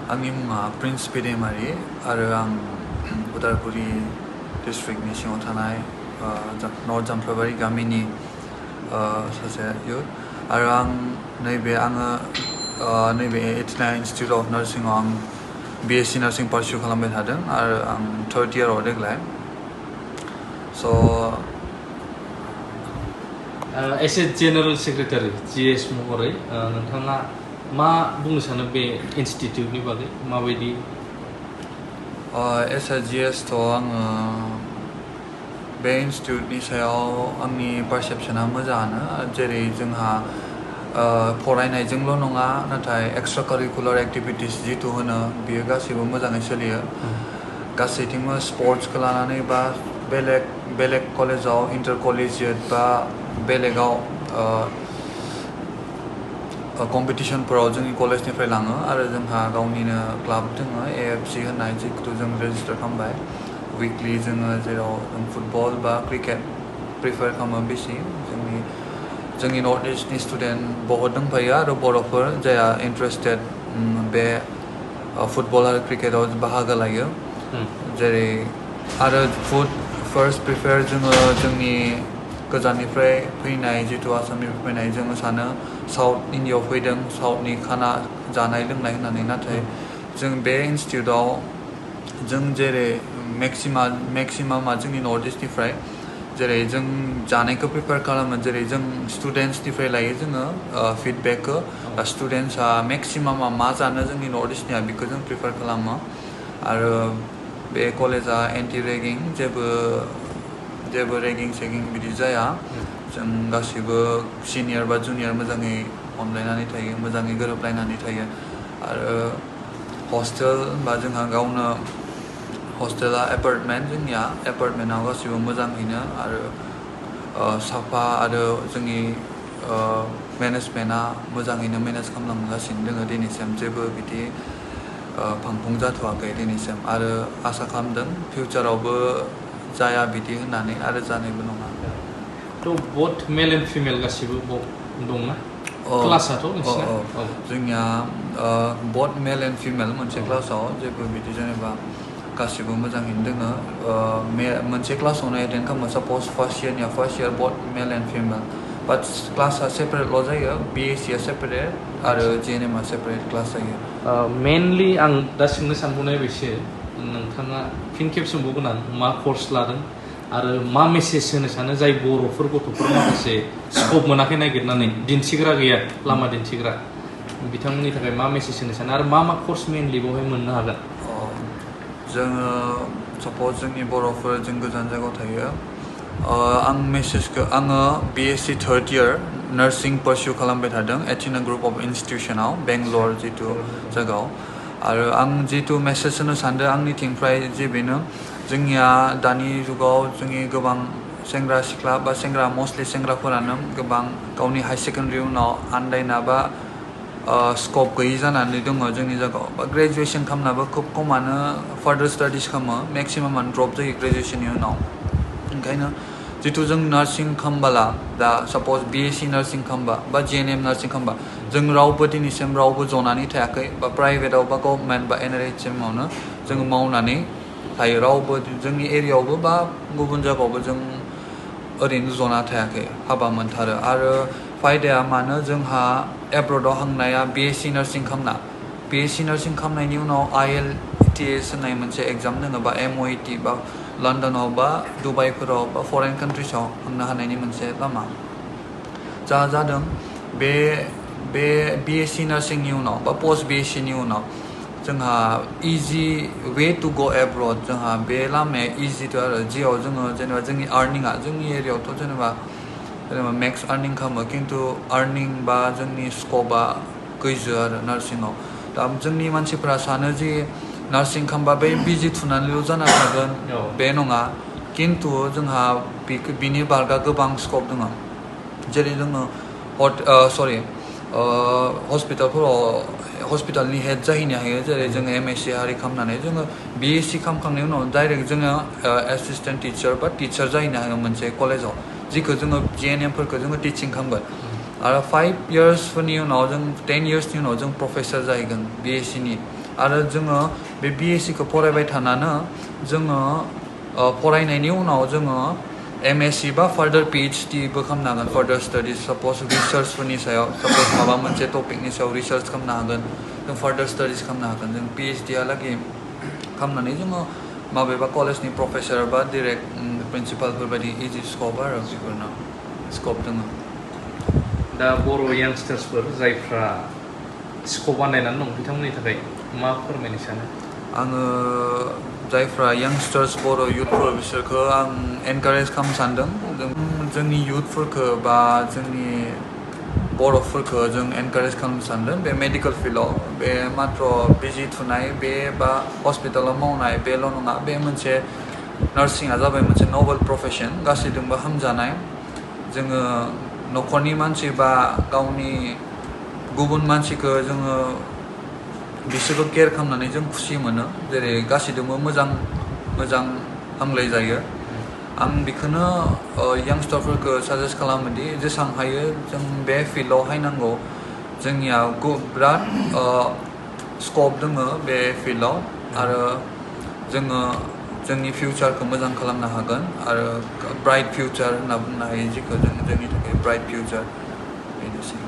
आंनि मुङा प्रिन्स पेडेमारि आरो आं उदालगुरि डिस्ट्रिक्टनि सिङाव थानाय नर्थ जामफ्राबारि गामिनि सासे इउथ आरो आं नैबे 89 इन्स्टिट्युट अफ नार्सिंआव आं BSc नार्सिं पारसिउ खालामबाय थादों आरो आं 3rd इयाराव देग्लाय S a general secretary GS महरै नोंथाङा मा बुंनो सानो बे इन्स्टिट्युटनि बागै माबायदि एस ए GS थ' आङो बे इन्स्टिट्युटनि सायाव आंनि पारसेपसना मोजाङानो जेरै जोंहा फरायनायजोंल' नङा नाथाय एक्सट्रा कारिकुलार एक्टिभिटिस जिथु होनो बियो गासैबो मोजाङै सोलियो गासैथिंबो स्पर्ट्सखौ लानानै बा बेलेग कलेजाव इन्टार कलेजियेट बा बेलेगाव कम्पिटिशनफोराव जोंनि कलेजनिफ्राय लाङो आरो जोंहा गावनिनो क्लाब दङ AFC होननाय जिखौ जों रेजिस्टार खालामबाय उइकलि जोङो जेराव जों फुटबल बा क्रिकेट प्रिफार खालामो बेसि जोंनि नर्थ इस्टनि स्टुडेन्ट बहुत दंफायो आरो बर'फोर जायहा इन्टारेस्टेड बे फुटबल आरो क्रिकेटाव बाहागो लायो जेरै आरो फार्स्ट प्रिफार जोङो जोंनि गोजाननिफ्राय फैनाय जिथु आसामनिफ्राय फैनाय जोङो सानो साउथ इन्डियायाव फैदों साउथनि खाना जानाय लोंनाय होननानै नाथाय जों बे इन्स्टिट्युटआव जों जेरै मेक्सिमामा जोंनि नर्थ इस्टनिफ्राय जेरै जों जानायखौ प्रिफार खालामो जेरै जों स्टुडेन्ट्सनिफ्राय लायो जोङो फिडबेकखौ स्टुडेन्ट्सआ मेक्सिमामा मा जानो जोंनि नर्थ इस्टनिया बेखौ जों प्रिफार खालामो आरो बे कलेजा एन्टि रेगिं जेबो रेगिं सेगिं बिदि जाया जों गासैबो सिनियर बा जुनियर मोजाङै अनलायनानै थायो मोजाङै गोरोबलायनानै थायो आरो हस्टेल बा जोंहा गावनो हस्टेला एपार्टमेन्ट जोंनिया एपार्टमेन्टआव गासैबो मोजाङैनो आरो साफा आरो जोंनि मेनेजमेन्टआ मोजाङैनो मेनेज खालामलांगासिनो दङ दिनैसिम जेबो बिदि फांफुं जाथ'वाखै दिनैसिम आरो आसा खालामदों फिउचारावबो जाया बिदि होननानै आरो जानायबो नङा थ' बथ मेल एन्ड फिमेल गासिबो दंना क्लासाथ' जोंनिया बथ मेल एन्ड फिमेल मोनसे क्लासाव जेबो बिदि जेनेबा गासिबो मोजाङैनो दोङो मोनसे क्लासावनो एटेन्ड खालामो साप'ज first year both male and female but क्लासा सेपारेटल' जायो BScआ सेपारेट आरो GNMआ सेपारेट क्लास जायो मेनलि आं दा सोंनो सानबावनाय बेसो नोंथाङा फिन खेब सोंबावगोन आं मा कर्स लादों आरो मा मेसेज होनो सानो जाय बर'फोर गथ'फोर माखासे स्कप मोनाखै नागिरनानै दिन्थिग्रा गैया लामा दिन्थिग्रा बिथांमोननि थाखाय मा मेसेज होनो सानो आरो मा कर्स मेनलि बेवहाय मोननो हागोन जोङो साप'ज जोंनि बर'फोर जों गोजान जायगायाव थायो आं मेसेजखौ आङो BSc 3rd इयार नार्सिं पारसिउ खालामबाय थादों एथिना ग्रुप अफ इन्स्टिटिउसनाव बेंगलर जिथु जायगायाव आरो आं जिथु मेसेज होनो सानदों आंनिथिंफ्राय जे बेनो जोंनिया दानि जुगाव जोंनि गोबां सेंग्रा सिख्ला बा मस्टलि सेंग्राफोरानो गोबां गावनि हाई सेकेन्डारि उनाव आन्दायना बा स्कप गैयि जानानै दङ जोंनि जायगायाव बा ग्रेजुवेसन खालामनाबो खोब खमानो फार्दार स्टाडिस खालामो मेक्सिमामानो ड्रप जायो ग्रेजुवेसननि उनाव ओंखायनो जिथु जों नार्सिं खालामबोला दा साप'ज BSc नार्सिं खालामबा बा GNM नार्सिं खालामबा जों रावबो दिनैसिम जनानै थायाखै बा प्राइभेटआव बा गभर्नमेन्ट बा NRHMआवनो जोङो मावनानै थायो रावबो जोंनि एरियायावबो बा गुबुन जायगायावबो जों ओरैनो जना थायाखै हाबा मोनथारो आरो फायदाया मानो जोंहा एब्रडआव हांनाया BSc नार्सिं खालामनायनि उनाव IELTS होननाय मोनसे एग्जाम दङ बा MOET बा लन्डनाव बा दुबाइफोराव बा फरेन कान्ट्रिसाव थांनो हानायनि मोनसे लामा जादों बे BSc नार्सिंनि उनाव बा पोस्ट BScनि उनाव जोंहा इजि वे टु गो एब्रड जोंहा बे लामाया इजिथ' आरो जियाव जोङो जेनेबा जोंनि आर्निंआ जोंनि एरियायावथ' जेनेबा मेक्स आर्निं खालामो खिन्थु आर्निं बा जोंनि स्कपआ गैजो आरो नार्सिंआव दा जोंनि मानसिफोरा सानो जि नार्सिं खालामबा बै बिजि थुनानैल' जाना थागोन बे नङा खिन्थु जोंहा बिनि बारगा गोबां स्कप दङ जेरै जोङो हस्पिटालनि हेड जाहैनो हायो जेरै जोङो MSc आरि खालामनानै जोङो BSc खालामखांनायनि उनाव डाइरेक्ट जोङो एसिस्टेन्ट टिचार बा टिचार जाहैनो हायो मोनसे कलेजाव जिखौ जोङो GNMफोरखौ जोङो टिचिं खालामगोन आरो 5 इयार्सफोरनि उनाव जों 10 इयार्सनि उनाव जों प्रफेसर जाहैगोन BScनि आरो जोङो बे BSc खौ फरायबाय थानानो जोङो फरायनायनि उनाव जोङो MSc बा फार्दार PhD बो खालामनो हागोन फार्दार स्टाडिज सपोज रिसार्चफोरनि सायाव सपोज माबा मोनसे टपिकनि सायाव रिसार्च खालामनो हागोन जों फार्दार स्टाडिज खालामनो हागोन जों PhD हालागै खालामनानै जोङो माबेबा कलेजनि प्रफेसर बा डाइरेक्ट प्रिन्सिपालफोर बायदि इजि स्कप आरो बेफोरनो स्कप दङ दा बर' यांस्टार्सफोर जायफ्रा स्कप बानायनानै दं बिथांमोननि थाखाय मा फोरमायनो सानो आङो जायफ्रा यांस्टार्स बर' युथफोर बिसोरखौ आं एनकारेज खालामनो सानदों जोंनि युथफोरखौ बा जोंनि बर'फोरखौ जों एनकारेज खालामनो सानदों बे मेडिकेल फिल्डआव बे मात्र बिजि थुनाय बे बा हस्पिटालाव मावनाय बेल' नङा बे मोनसे नार्सिंआ जाबाय मोनसे नबेल प्रफेसन गासैजोंबो हामजानाय जोङो न'खरनि मानसि बा गावनि गुबुन मानसिखौ जोङो बिसोरखौ केयार खालामनानै जों खुसि मोनो जेरै गासैजोंबो मोजां हामलाय जायो आं बेखौनो यांस्टारफोरखौ साजेस्ट खालामोदि जेसेबां हायो जों बे फिल्डआव हायनांगौ जोंनिया बिराद स्कप दङ बे फिल्डआव आरो जोङो जोंनि फिउचारखौ मोजां खालामनो हागोन आरो ब्राइट फिउचार होनना बुंनो हायो जेखौ जों जोंनि थाखाय ब्राइट फिउचार बेनोसै